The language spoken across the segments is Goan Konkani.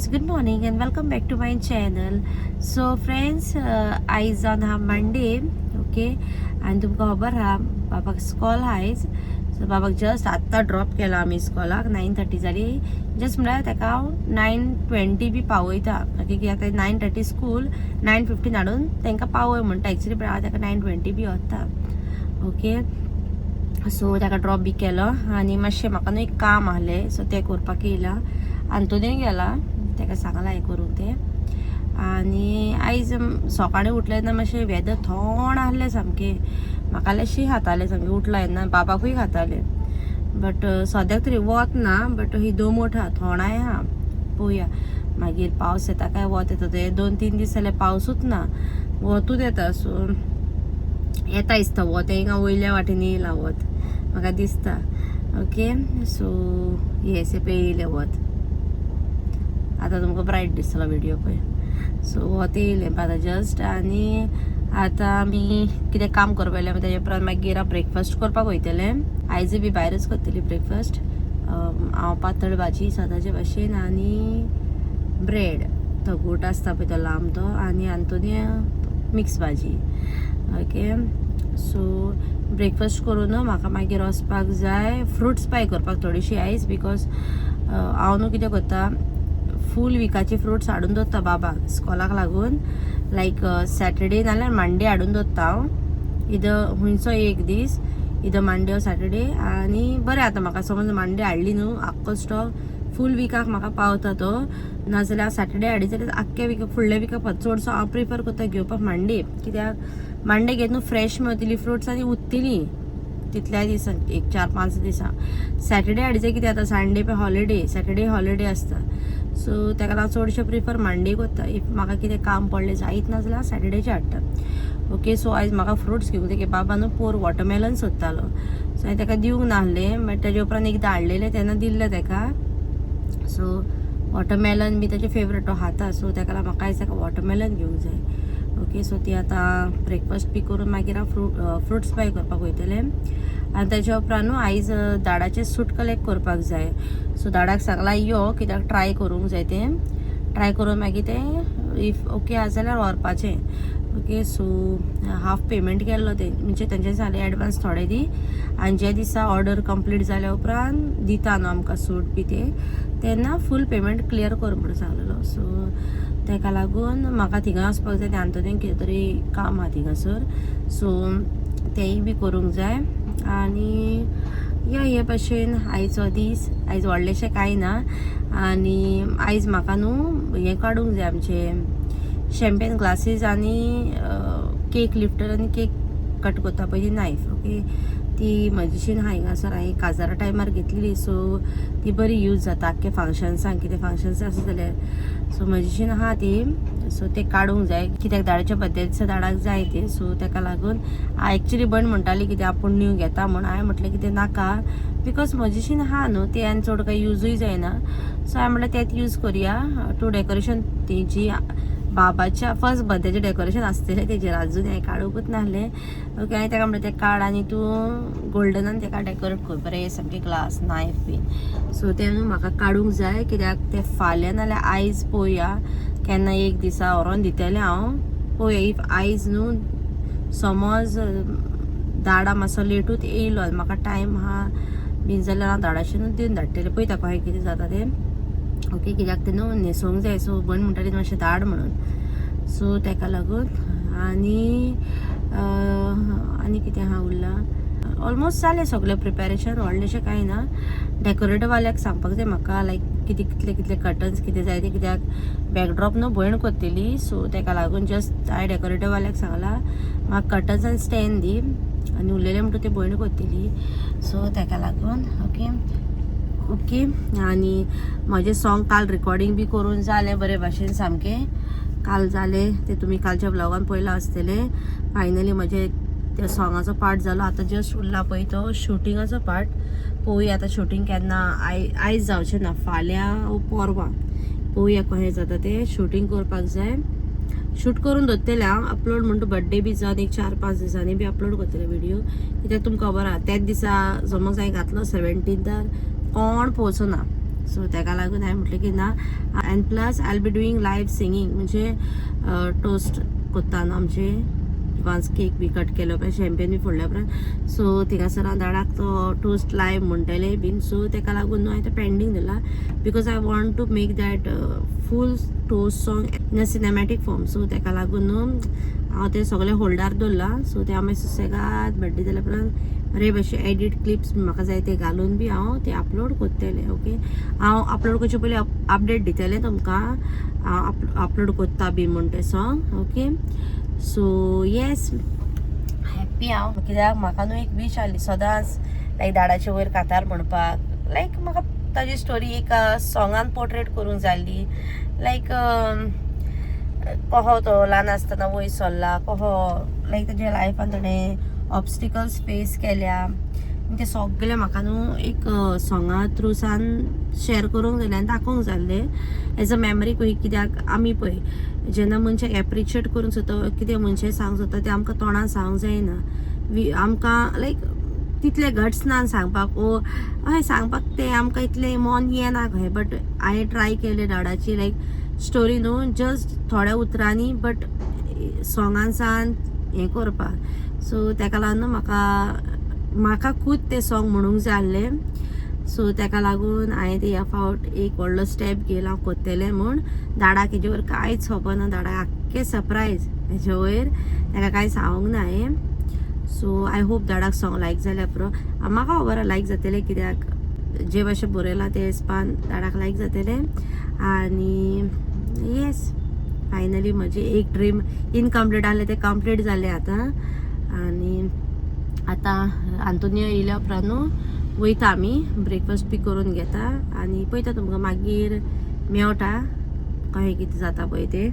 Guys, good morning and welcome back to my channel. So friends, आयज जावन आहा मंडे. ओके, आनी तुमकां खबर आहा बाबाक स्कॉल आहा आयज. सो बाबाक जस्ट आत्तां ड्रॉप केला आमी स्कॉलाक. 9:30 जाली. जस्ट म्हळ्यार ताका हांव 9:20 बी पावयता. ओके, कित्याक ते 9:30 स्कूल, 9:15 हाडून तांकां पावय म्हणटा एक्चुली, पण हांव ताका 9:20 बी वता. ओके, सो ताका ड्रॉप बी केलो आनी मातशें म्हाका न्हू एक काम आहलें, सो तें करपाक येयला. आंतोनी गेला, ताका सांगलां हें करूंक तें. आनी आयज सकाळीं उठलें तेन्ना मातशें वेदर थंड आहलें सामकें. म्हाका जाल्यार शी खातालें सामकें उठलां तेन्ना, बाबाकूय खातालें. बट सद्याक तरी वत ना, बट ही दोमोट आहा, थोंडाय आहा. पळोवया मागीर पावस येता काय वत येता तें. 2-3 दीस जाल्यार पावसूच ना, वतूच येता. सो येता दिसता वत, हिंगा वयल्या वाटेन येयला वत म्हाका दिसता. ओके, सो येस, पळय येयलें वत. आतां तुमकां ब्रायट दिसतलो व्हिडिओ पळय. सो वत येयलें आतां जस्ट. आनी आतां आमी कितें काम करपा येयलें, तेजे उपरांत मागीर हांव ब्रेकफास्ट करपाक वयतलें. आयजूय बी भायरच करतली ब्रेकफास्ट. हांव पातळ भाजी सदांचे भाशेन आनी ब्रेड, तो गोट आसता पळय तो लांब तो, आनी आंतोनी मिक्स भाजी. ओके, सो ब्रेकफास्ट करून म्हाका मागीर वचपाक जाय फ्रुट्स बाय करपाक थोडीशी आयज, because हांव न्हू कितें करता, फूल विकाचे फ्रुट्स हाडून दवरता बाबाक स्कॉलाक लागून. लायक सॅटर्डे नाल्यार मंडे हाडून दवरता हांव, इदर खुंयचो एक दीस, इदर मंडे ऑर सॅटर्डे. आनी बरें आतां म्हाका समज मंडे हाडली न्हू, आख्खो स्टॉक फूल विकाक म्हाका पावता तो. नाजाल्यार हांव सॅटर्डे हाडी जाल्यार आख्ख्या विकाक, फुडल्या विकाक. चडसो हांव प्रिफर करता घेवपाक मंडे, कित्याक मंडे घेत न्हू फ्रेश मेळटली फ्रुट्स आनी उत्तली तितल्या दिसांक, एक 4-5 दिसां. सॅटर्डे हाडी जाल्यार कितें जाता, संडे पळय हॉलिडे, सॅटर्डे हॉलिडे आसता. सो ताका लागून चडशें प्रिफर मंडे करता. If म्हाका कितें काम पडलें जायत ना जाल्यार सॅटर्डेचे हाडटा. ओके, सो आयज म्हाका फ्रुट्स घेवंक जाय की बाबा न्हू पोर वॉटरमेलन सोदतालो, सो हांवें ताका दिवंक नासलें, बट ताजे उपरांत एकदां हाडलेलें तेन्ना दिल्लें ताका. सो वॉटरमेलन बी ताजें फेवरेट, तो खाता. सो ताका लागून म्हाका आयज ताका वॉटरमेलन घेवंक जाय. ओके, सो ती आतां ब्रेकफास्ट बी करून मागीर हांव फ्रुट्स बाय करपाक वयतलें. आनी ताच्या उपरांत न्हू आयज दाडाचें सूट कलेक्ट करपाक जाय. सो दाडाक सांगलां यो, कित्याक ट्राय करूंक जाय तें. ट्राय करून मागीर तें if okay आसा जाल्यार व्हरपाचें. ओके, सो हाफ पेमेंट केल्लो ते, म्हणजे तेंच्यानी सांगलें एडवान्स थोडे दी आनी जे दिसा ऑर्डर कंप्लीट जाल्या उपरांत दिता न्हू आमकां सूट बी ते, तेन्ना फूल पेमेंट क्लियर कर म्हणून सांगलेलो. सो ताका लागून म्हाका थिंगा वचपाक जाय. ते आंतोनीक कितें तरी काम आहा थिंगासर, सो तेंय बी करूंक जाय. आनी या हे भाशेन आयचो दीस. आयज व्हडलेशें कांय ना. आनी आयज म्हाका न्हू हें काडूंक जाय, आमचें शॅम्पेन ग्लासीस आनी केक लिफ्टर आनी केक कट करता पळय ती नायफ. ओके, ती म्हजीशीन आहा हिंगासर, हांवें काजारा टायमार घेतलेली. सो ती बरी यूज जाता आख्खे फंक्शन्सांक, कितें फंक्शन्स आसा जाल्यार. सो म्हजीशीन आहा ती, सो ते काडूंक जाय कित्याक दाडाच्या बड्डे दिसा दाडाक जाय ती. सो ताका लागून एक्चुली भयण म्हणटाली कितें आपूण न्यू घेता म्हूण. हांवें म्हटलें कितें नाका, because म्हजीशीन आहा न्हू ती आनी चड कांय युजूय जायना. सो हांवें म्हटलें तेंच यूज करुया टू डेकोरेशन. तेजी बाबाच्या फर्स्ट बर्थडेचें डेकोरेशन आसतलें तेजेर, आजून हांवें काडूंकच नासलें. ओके, हांवें ताका म्हटलें तें काड आनी तूं गोल्डनान तेका डेकोरेट कर बरें सामकें, ग्लास नायफ बीन. सो तें न्हू म्हाका काडूंक जाय, कित्याक तें फाल्यां नाल्यार आयज पळोवया केन्ना एक दिसा व्हरोन दितलें हांव. पळोवया if आयज न्हू समज दाडा मातसो लेटूच येयलो आनी म्हाका टायम आहा बीन जाल्यार हांव दाडाशें न्हू दिवन धाडटलें. पळयता कशें कितें जाता तें. ओके, कित्याक तें न्हू न्हेसोवंक जाय. सो भयण म्हणटाली मातशें धाड म्हणून. सो ताका लागून. आनी आनी कितें आहा उरलां, ऑलमोस्ट जालें सगळें प्रिपेरेशन, व्हडलेशें कांय ना. डेकोरेटवाल्याक सांगपाक जाय म्हाका, लायक कितें कितले कितले कर्टन्स कितें जाय ते, कित्याक बॅकड्रॉप न्हू भयण करतली. सो ताका लागून जस्ट हांवें डेकोरेटवाल्याक सांगलां म्हाका कर्टन्स आनी स्टँड दी आनी उरलेलें म्हणटा ते भयण करतली. सो ताका लागून ओके ओके. आनी म्हजें सॉंग काल रिकॉर्डिंग बी करून जालें बरे भाशेन सामकें काल जालें तें तुमी कालच्या ब्लॉगान पळयलां आसतलें. फायनली म्हजें त्या सॉंगाचो पार्ट जालो. आतां जस्ट उरला पळय तो शुटिंगाचो पार्ट. पळोवया आतां शुटींग केन्ना, आयज जावचें ना, फाल्यां वो परवां पळोवया कशें जाता तें. शुटींग करपाक जाय, शूट करून दवरतलें हांव, अपलोड म्हणटा बड्डे बी जावन एक 4-5 दिसांनी बी अपलोड करतलें व्हिडियो, कित्याक तुमकां खबर आहा त्याच दिसा समज हांवें घातलो 17तार कोण पोवचो ना. सो तेका लागून हांवें म्हटलें की ना. And plus I will be doing live singing, म्हणजे टोस्ट कोत्ता न्हू आमचे, वन्स केक बी कट केलो उपरांत, शॅम्पेन बी फोडल्या उपरांत, सो थिंगासर हांव दाडाक तो टोस्ट लायव म्हणटलें बीन. सो तेका लागून न्हू हांवें तें पेंडींग दवरला, because I want to make that full toast song in a cinematic form. So तेका लागून न्हू हांव तें सगळें होल्डार दवरलां. सो तें हांव मागीर सुसेगाद बड्डे जाल्या उपरांत बरे भशेन एडिट क्लिप्स म्हाका जाय ते घालून बी हांव ते अपलोड करतलें. ओके, हांव अपलोड करचे पयलीं अपडेट दितलें तुमकां, हांव अपलोड करता बी म्हूण तें song. Okay, so yes, happy हांव, कित्याक म्हाका न्हू एक वीश आहली सदांच, लायक दाडाचे वयर कांतार म्हणपाक. लायक म्हाका ताजी स्टोरी एक सोंगान पोर्ट्रेट करूंक जाय आसली, लायक कहो तो ल्हान आसतना वयर सरला, कहो लायक तेज्या लायफान ताणें ऑब्स्टिकल्स फेस केल्या, ते सगळे म्हाका न्हू एक सोंगा थ्रूसान शेअर करूंक जाय आनी दाखोवंक जाय आसलें एज अ मेमरी पळय. कित्याक आमी पळय जेन्ना मनशाक एप्रिशिएट करूंक सोदता, कितें मनशें सांगूंक सोदता तें आमकां तोंडान सांगूंक जायना. वी आमकां लायक तितले गट्स ना सांगपाक ओ हय सांगपाक, तें आमकां इतलें मन येना खंय. बट हांवें ट्राय केलें डाडाची लायक स्टोरी न्हू जस्ट थोड्या उतरांनी बट सोंगान हें करपाक. सो तेका लागून न्हू म्हाका खूद तें सोंग म्हणूंक जाय आसलें. सो तेका लागून हांवें ते ह्या फावट एक व्हडलो स्टेप घेयला, हांव करतलें म्हूण. दाडाक हेजे वयर कांयच खबर ना, दाडाक आख्खें सरप्रायज हेजे वयर, तेका कांय सांगूंक ना हांवें. सो I hope दाडाक सोंग लायक जाल्यार पुरो. म्हाका खबर आहा लायक जातलें, कित्याक जे भाशेन बरयलां ते हिसपान दाडाक लायक जातलें. आनी येस, फायनली म्हजी एक ड्रीम इनकम्प्लीट आहलें तें कंप्लीट जालें आतां. आनी आतां आंतोनियो येयल्या उपरांत न्हू वयता आमी, ब्रेकफास्ट बी करून घेता आनी पळयता तुमकां मागीर मेवटा, कशें कितें जाता पळय तें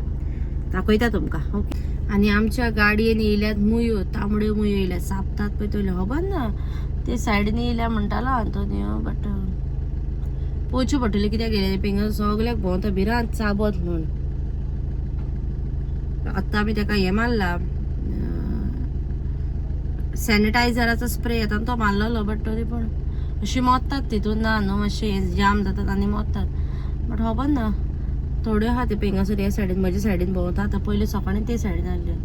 दाखयता तुमकां. ओके, आनी आमच्या गाडयेन येयल्यात मुयो, तांबड्यो मुयो येयल्यात, सापतात पळय तयल्यो, खबर ना ते सायडीन येयल्या म्हणटालो आंतोनियो, बट पळोवच्यो पडटल्यो कित्याक गेले पिंगा सगल्याक भोंवता, भिरांत चाबत म्हूण. आत्तां आमी तेका हें मारला, सॅनिटायझराचो स्प्रे येता तो मारलेलो, बट तरी पण अशी मोत्तात तितून ना न्हू, मातशें जाम जातात आनी मोत्तात. बट खबर ना, थोड्यो आहा ते हिंगासर ह्या सायडीन, म्हज्या सायडीन भोंवता. आतां पयलीं सकाळीं ते सायडीन आहल्यो.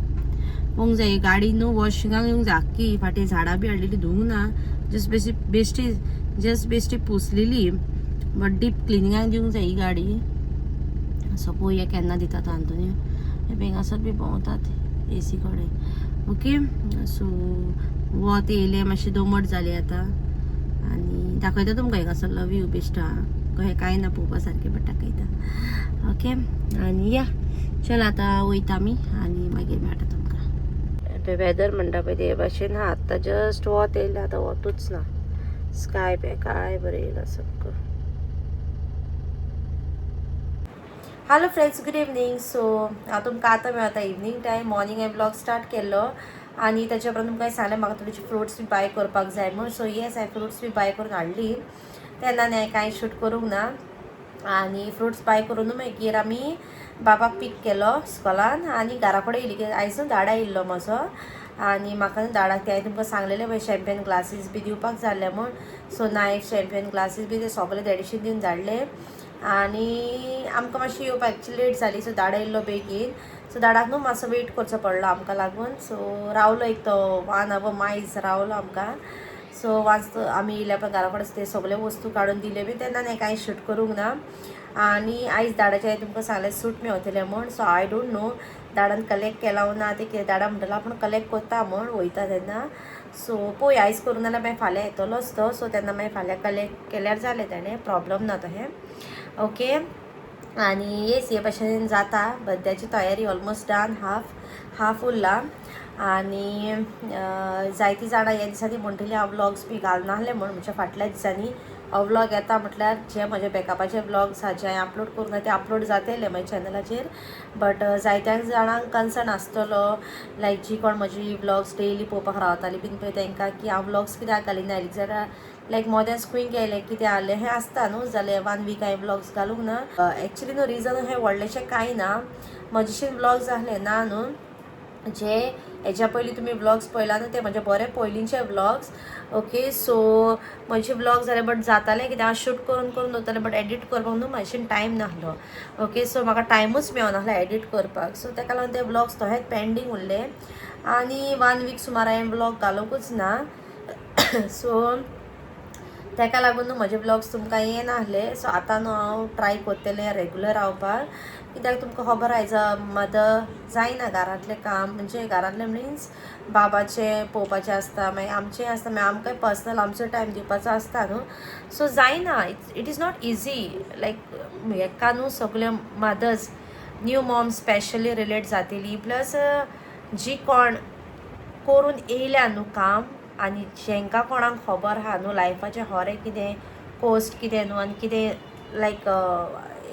पळोवंक जाय गाडी न्हू वॉशिंगाक येवंक जाय आख्खी, फाटीं झाडां बी हाडलेली धुवूंक ना, जस्ट बेश्टी बेश्टी जस्ट बेश्टी पुसलेली, बट डीप क्लिनिंगाक दिवंक जाय ही गाडी. सो पळोवया केन्ना दिता तो आंतोनियो. हे हिंगासर बी भोंवतात एसी कडेन. ओके, सो वत येयलें, मातशें दोमट जालें आतां. आनी दाखयता तुमकां हिंगासरलो व्यू बेश्टो आहा, कहें कांय ना पळोवपा सारकें, बट दाखयता. ओके, आनी या, चल आतां वयता आमी आनी मागीर मेळटा तुमकां. वेदर म्हणटा पळय ते भाशेन हा, आत्तां जस्ट वत येयलें, आतां वतूच ना. स्काय पळय काय बरें येयला सामको. Hello friends, good evening. So हांव तुमकां आतां मेळटा इवनींग टायम. मॉर्निंग हांवें ब्लॉग स्टार्ट केल्लो आनी ताच्या उपरांत तुमकां सांगलें म्हाका थोडेशे फ्रुट्स बी बाय करपाक जाय म्हूण. सो येस, हांवें फ्रुट्स बी बाय करून हाडली, तेन्ना हांवें कांय शूट करूंक ना. आनी फ्रुट्स बाय करून मागीर आमी बाबाक पीक केलो स्कॉलान आनी घरा कडेन येयली, कित्याक आयज न्हू दाडा येयल्लो म्हजो आनी म्हाका न्हू दाडाक ते हांवें तुमकां सांगलेलें पळय शॅम्पेन ग्लासीस बी दिवपाक जाय आसले म्हूण. सो नायफ, शॅम्पेन ग्लासीस बी ते सगळे देडशीन दिवन धाडले. आनी आमकां मातशी येवपाक एक्चुली लेट जाली, सो दाडा येयल्लो बेगीन. सो दाडाक न्हू मातसो वेट करचो पडलो आमकां लागून. सो रावलो एक तो 1 our मायज रावलो आमकां. सो वाच आमी येयल्या उपरांत घरा कडेन ते सगळे वस्तू काडून दिले बी, तेन्ना न्ही कांय शूट करूंक ना. आनी आयज दाडाचें हांवें तुमकां सांगलें सूट मेवतलें म्हूण. सो I don't know दाडान कलेक्ट केला ना तें, कितें दाडा म्हणटलो आपूण कलेक्ट करता म्हूण वयता तेन्ना. सो पळोवया, आयज करूं नाल्यार मागीर फाल्यां येतलोच तो. सो तेन्ना मागीर फाल्यां कलेक्ट केल्यार जालें, तेणें प्रॉब्लम ना तशें. ओके, आनी येस, हे भाशेन जाता बड्ड्याची तयारी ऑलमोस्ट डन, हाफ हाफ उरला. आनी जायतीं जाणां ह्या दिसांनी म्हणटली हांव व्लॉग्स बी घालनासलें म्हूण. म्हज्या फाटल्या दिसांनी हो व्लॉग येता म्हटल्यार जे म्हजे बॅकअपाचे व्लॉग्स आहा जे हांवें अपलोड करूंक ना ते अपलोड जातले म्हज्या चॅनलाचेर. बट जायत्या जाणांक कन्सर्न आसतलो, लायक जी कोण म्हजी व्लॉग्स डेली पळोवपाक रावताली बीन पळय तांकां की हांव व्लॉग्स कित्याक घालिना जाल्यार लायक मोदेंच खंय गेलें कितें आहलें हें आसता न्हू. जाल्यार 1 वीक हांवें व्लॉग्स घालूंक ना. एक्चुली न्हू रिजन हें व्हडलेंशें कांय ना, म्हजेशीन व्लॉग्स आहले ना न्हू जे हेज्या पयलीं तुमी व्लॉग्स पळयला न्हू, ते म्हजे बरे पयलींचे व्लॉग्स. ओके, सो म्हजे व्लॉग जाले, बट जातालें कितें, हांव शूट करून करून दवरतालें, बट एडिट करपाक न्हू मातशें टायम नासलो. ओके, सो म्हाका टायमूच मेळनासलो एडिट करपाक. सो ताका लागून ते व्लॉग्स तशेंच पेंडींग उरले आनी वन वीक सुमार हांवें व्लॉग घालूंकूच ना. सो ताका लागून न्हू म्हजे व्लॉग्स तुमकां येनासले. सो आतां न्हू हांव ट्राय करतलें रेगुलर रावपाक, कित्याक तुमकां खबर आहा, एज अ मदर जायना घरांतलें काम, म्हणजे घरांतलें मिन्स बाबाचें पळोवपाचें आसता, मागीर आमचें आसता, मागीर आमकांय पर्सनल आमचो टायम दिवपाचो आसता न्हू. सो जायना, it is not easy. Like हेका न्हू सगळे mothers, new mom specially relate जातली, प्लस जी कोण करून येयल्या न्हू काम आनी जेंकां कोणाक खबर आहा न्हू लायफाचें खरें कितें कोस्ट कितें न्हू आनी कितें लायक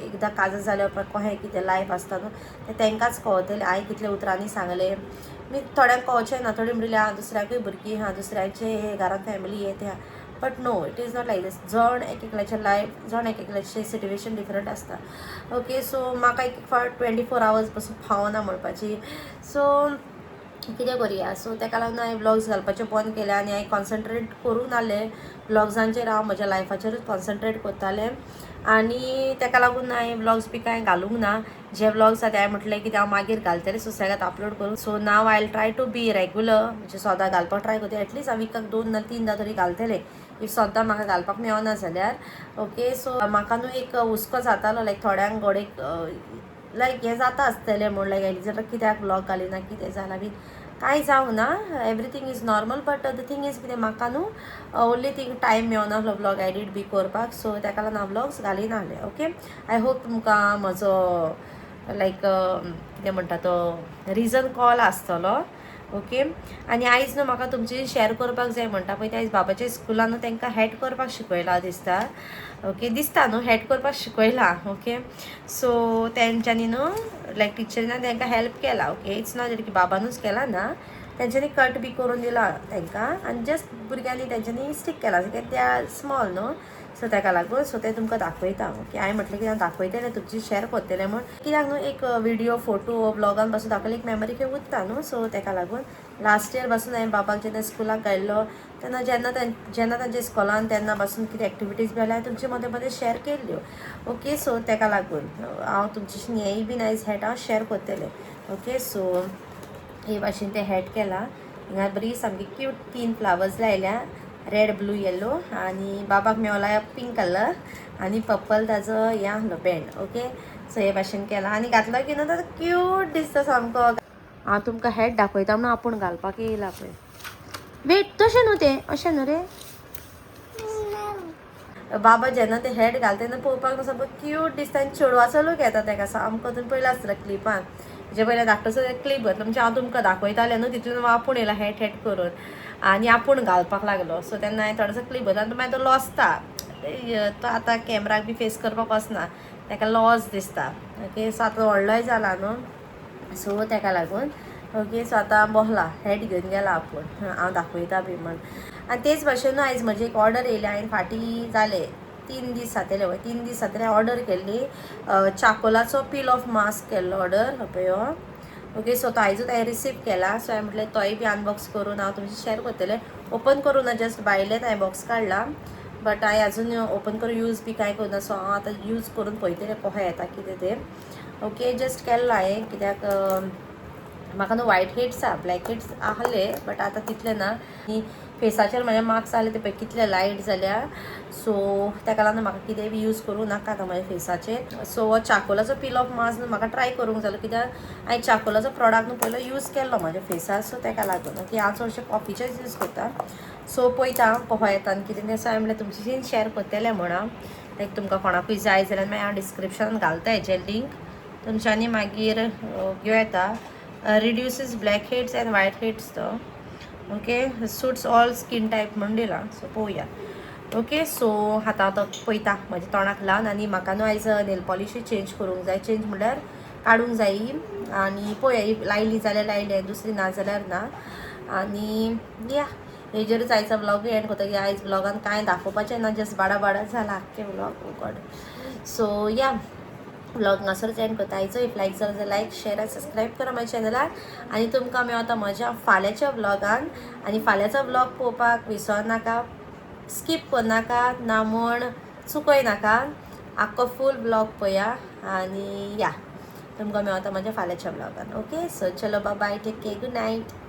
एकदां काजार जाल्या उपरांत कशें कितें लायफ आसता न्हू, तें तांकांच कळतलें. हांवें कितले उतरांनी सांगलें मी, थोड्यांक कळचें ना. थोडी म्हणटली, आं, दुसऱ्याकूय भुरगीं आहा, दुसऱ्याचे घरांत फॅमिली हे ते आहा, but no, it is not like this. जण एक एकल्याचें लायफ, जण एक एकल्याचें सिट्युएशन डिफरंट आसता. ओके, सो म्हाका एक एक फावट 24 आवर्स पसून पावना म्हणपाची. सो कितें करुया? सो ताका लागून हांवें व्लॉग्स घालपाचें बंद केलें आनी हांवें कॉन्सन्ट्रेट करूंक नासलें व्लॉग्सांचेर. हांव म्हज्या लायफाचेरूच कॉन्सन्ट्रेट करतालें आनी ताका लागून हांवें व्लॉग्स बी कांय घालूंक ना. जे व्लॉग्स आहा ते हांवें म्हटलें की ते हांव मागीर घालतलें सुसेगाद अपलोड करून. So now I try to be regular, म्हणजे सदां घालपाक ट्राय करता. एटलीस्ट हांव विकाक दोन ना तीनदां तरी घालतलें, if सद्दां म्हाका घालपाक मेळना जाल्यार. ओके, सो म्हाका न्हू एक हुस्को जातालो, लायक थोड्यांक घोडेक लायक हें जाता आसतलें म्हूण, लायक एलिझाबेथ कित्याक व्लॉग घालिना, कितें जालां बी. कांय जावंक ना, everything is normal, but the thing is कितें, म्हाका न्हू ओन्ली थिंग टायम मेळनासलो व्लॉग एडिट बी करपाक. सो ताका लागून हांव व्लॉग्स घालिनासलें. ओके, I hope तुमकां म्हजो लायक कितें म्हणटा तो रिजन कळ्ळो आसतलो. ओके, आनी आयज न्हू म्हाका तुमचे शेअर करपाक जाय म्हणटा पळय, ते आयज बाबाच्या स्कुलान न्हू तांकां हॅट करपाक शिकयलां दिसता. ओके, दिसता न्हू, हॅट करपाक शिकयलां. ओके, सो तेंच्यांनी न्हू लायक टिचरीन तांकां हेल्प केला. ओके, it's not की बाबानूच केला ना, तेंच्यांनी कट बी करून दिला तांकां आनी जस्ट भुरग्यांनी तेंच्यांनी स्टीक केला, कित्याक ते are small न्हू. सो ताका लागून, सो तें तुमकां दाखयता. ओके, हांवें म्हटलें की हांव दाखयतलें, तुमची शेअर करतलें म्हूण, कित्याक न्हू एक विडियो, फोटो ब्लॉगान पासून दाखयले एक मेमरी खंय उरता न्हू. सो ताका लागून लास्ट इयर पासून हांवें बाबाक जेन्ना स्कुलाक घायल्लो तेन्ना, जेन्ना तांच्या स्कुलान तेन्ना पासून कितें एक्टिविटीज बी जाल्यार तुमचे मदें मदें शेअर केल्ल्यो. ओके, सो ताका लागून हांव तुमच्याशी हेंय बीन आयज हॅट हांव शेअर करतलें. ओके, सो हे भाशेन तें हॅट केलां. हिंगा बरी सामकी क्यूट तीन फ्लावर्स लायल्या, रेड, ब्लू, येलो, आनी बाबाक मेवला पिंक कलर आनी पर्पल ताजो हें आहलो बँड. ओके, सो हे भाशेन केला आनी घातलो की न्हू तो क्यूट दिसता सामको. हांव तुमकां हॅट दाखयता म्हणून आपूण घालपाक येयला पळय. वेट, तशें न्हू तें, अशें न्हू रे बाबा. जेन्ना ते हॅट घालता तेन्ना पळोवपाक न्हू सामको क्यूट दिसता आनी चेडवाचो लूक येता ताका सामको. तुमी पयला आसतलो क्लिपान, जे पयले धाकटोसो क्लिप घातलो, म्हणजे हांव तुमकां दाखयतालें न्हू, तितून आपूण येयला हॅट हॅट करून आनी आपूण घालपाक लागलो. सो तेन्ना हांवें थोडोसो क्लिप घातलो आनी मागीर तो लॉसता. तो आतां कॅमराक बी फेस करपाक वचना, ताका लॉस दिसता. ओके, सो आतां व्हडलोय जाला न्हू, सो ताका लागून. ओके, सो आतां बसला, हॅट घेवन गेला आपूण, हांव दाखयता बी म्हण. आनी तेच भाशेन न्हू आयज म्हजी एक ऑर्डर येयली. हांवें फाटीं जाले 3 दीस जातले, वय, 3 दीस जातले, ऑर्डर केल्ली चाकोलाचो पील ऑफ मास्क केल्लो ऑर्डर पळय हो. ओके, सो तो आयजूच हांवें रिसीव केला. सो हांवें म्हटलें तोय बी अनबॉक्स करून हांव तुमचे शेअर करतलें. ओपन करूं ना, जस्ट भायल्यान हांवें बॉक्स काडला, बट हांवें अजून ओपन करून यूज बी कांय करूं ना. सो हांव आतां यूज करून पळयतलें कशें येता कितें तें. ओके, जस्ट केल्लो हांवें, कित्याक म्हाका न्हू वायट हेड्स आहा, ब्लॅक हेड्स आहले, बट आतां तितले ना. आनी फेसाचेर म्हजे मार्क्स आहले ते पळय कितले लायट जाल्या. सो ताका लागून म्हाका कितेंय बी यूज करूं नाका आतां म्हज्या फेसाचेर. सो हो चाकोलाचो पील ऑफ मास्क न्हू म्हाका ट्राय करूंक जालो, कित्याक हांवें चाकोलाचो प्रोडक्ट न्हू पयलो यूज केल्लो म्हाज्या फेसार. सो ताका लागून की हांव चडशें कॉफीचेच यूज करता. सो पळयता कसो येता आनी कितें तें. सो हांवें म्हणलें तुमच्याशीन शेअर करतलें म्हण हांव, लायक तुमकां कोणाकूय जाय जाल्यार मागीर हांव डिस्क्रिप्शनान घालता हेजें लिंक, तुमच्यांनी मागीर घेवं येता. Reduces black heads and white heads तो. Okay, suits all skin type म्हूण दिलां, सो पळोवया. ओके, सो आतां तो पळयता म्हज्या तोंडाक लावन. आनी म्हाका न्हू आयज नेल पॉलिशूय चेंज करूंक जाय, चेंज म्हणल्यार काडूंक जायी. आनी पळोवया, लायली जाल्यार लायली, दुसरी ना जाल्यार ना. आनी या, हेजेरूच आयचो व्लॉगूय एंड करता, की आयज व्लॉगान कांय दाखोवपाचें ना, जस्ट बाडा बाडा जाला आख्खें व्लॉग. गॉड, सो या. व्लॉग हांगासरच एंड करता आयचो. If लायक जालो जाल्यार लायक, शेअर आनी सबस्क्रायब करा म्हाज्या चॅनलाक आनी तुमकां मेवता म्हज्या फाल्यांच्या व्लॉगान. आनी फाल्यांचो व्लॉग पळोवपाक विसरनाका, स्कीप करनाका ना म्हण चुकय नाका, आख्खो फूल व्लॉग पळया. आनी या, तुमकां मेवता म्हज्या फाल्यांच्या व्लॉगान. ओके, सो चलो, bye, take care, good night.